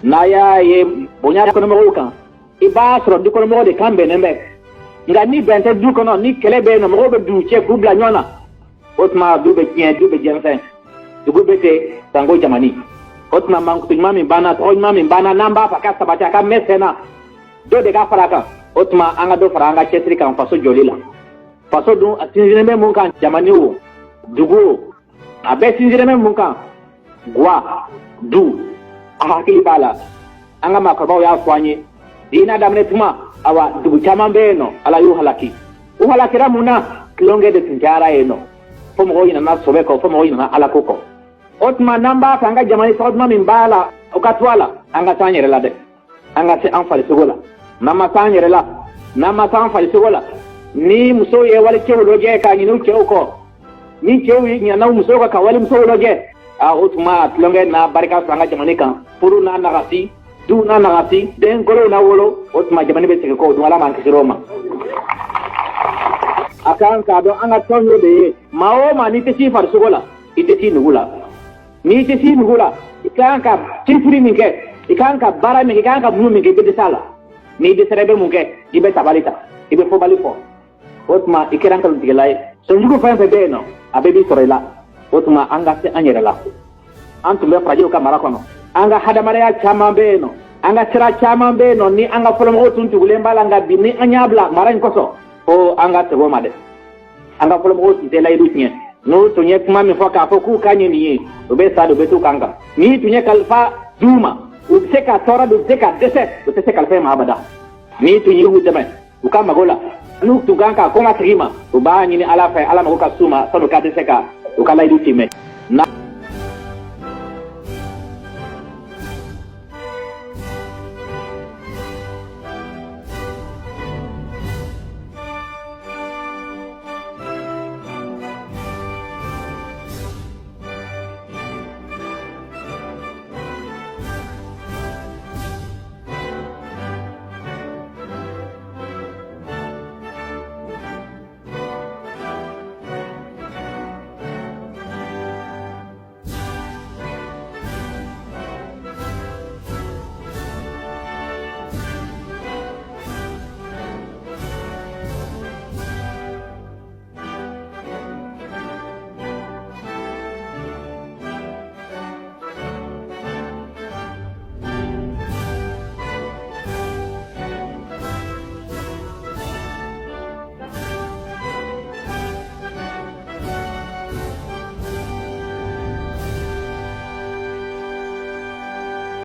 N'a y'a ye bonya kɔnɔmɔgɔw kan, i b'a sɔrɔ du kɔnɔmɔgɔw de kan bɛnnen bɛ. Nka ni bɛn tɛ du kɔnɔ, ni kɛlɛ bɛ yen nɔ, mɔgɔw bɛ dugu cɛ k'u bila ɲɔgɔn na, o tuma du bɛ tiɲɛ, du bɛ jɛnsɛn, dugu bɛ ten sanko jamani. O tuma mankutu ɲuman min banna, tɔgɔ ɲuman min banna, n'an b'a fɛ a ka sabati, a ka mɛn sen na, dɔ de ka fara a kan. O tuma an ka dɔ fara an ka cɛsiri kan faso jɔli la. Faso dun, a sinsinnen bɛ mun kan? Jamani o, dugu o, a bɛɛ sinsinnen bɛ mun kan? Gwa, du. A hakili b'a la, an ka maakɔrɔbaw y'a fɔ an ye, diinɛ daminɛ tuma, awa, dugu caman bɛ yen nɔ, Ala y'u halaki. U halakira mun na? Tulonkɛ de tun cayara yen nɔ, fo mɔgɔw ɲinana sɔbɛ kɔ, fo mɔgɔw ɲinana Ala ko kɔ. O tuma n'an b'a fɛ an ka jamana tɔgɔ duman min b'a la, o ka to a la, an ka se an yɛrɛ la dɛ, an ka se an farisogo la. N'an ma se an yɛrɛ la, n'an ma se an farisogo la, ni musow ye walicɛw lajɛ ka ɲinɛ u cɛw kɔ, ni cɛw ɲinana u musow kɔ ka walimusow lajɛ, a o tuma tulonkɛ n'a barika sɔrɔ an ka jamana kan, furu n'a nagasi, duw n'a nagasi, den kolow n'a wolo, o tuma jamana bɛ segin kɔ. O dun, Ala m'an kisir'o ma. A kan k'a dɔn an ka tɔn y'o de ye. Maa o maa, n'i tɛ s'i farisogo la, i tɛ s'i nugu la. N'i tɛ s'i nugu la, i kan ka cɛsiri min kɛ, i kan ka baara min kɛ, i kan ka muɲu min kɛ, i bɛ dɛsɛ a la. N'i dɛsɛra, i bɛ mun kɛ? I bɛ tabali ta, i bɛ fɔbali fɔ. O tuma i kɛra nkalontigɛla ye. Sonjugu fɛn fɛn bɛ yen nɔ, a bɛɛ b'i sɔrɔ i la. O tuma an ka se an yɛrɛ la. An tun bɛ farajɛw ka mara kɔnɔ. An ka hadamadenya caman bɛ yen nɔ, an ka sira caman bɛ yen nɔ, ni an ka fɔlɔmɔgɔw tun tugulen b'a la. Nka bi, ni an y'a bila mara in kosɔn, ko an ka segin o ma dɛ. An ka fɔlɔmɔgɔw tun tɛ layidu tiɲɛ. N'u tun ye kuma min fɔ k'a fɔ k'u ka ɲɛ nin ye, u bɛ sa de, u bɛ t'u kan kan. N'i tun ye kalifa d'u ma, u bɛ se ka tɔɔrɔ de, u bɛ se ka dɛsɛ, u tɛ se kalifa ma abada. N'i tun y'u dɛmɛ u ka mago la, n'u tun kan ka kɔma segin ma, u b'a ɲini Ala fɛ, Ala mago ka s'u ma, san'u ka dɛsɛ ka u ka layidu timɛ.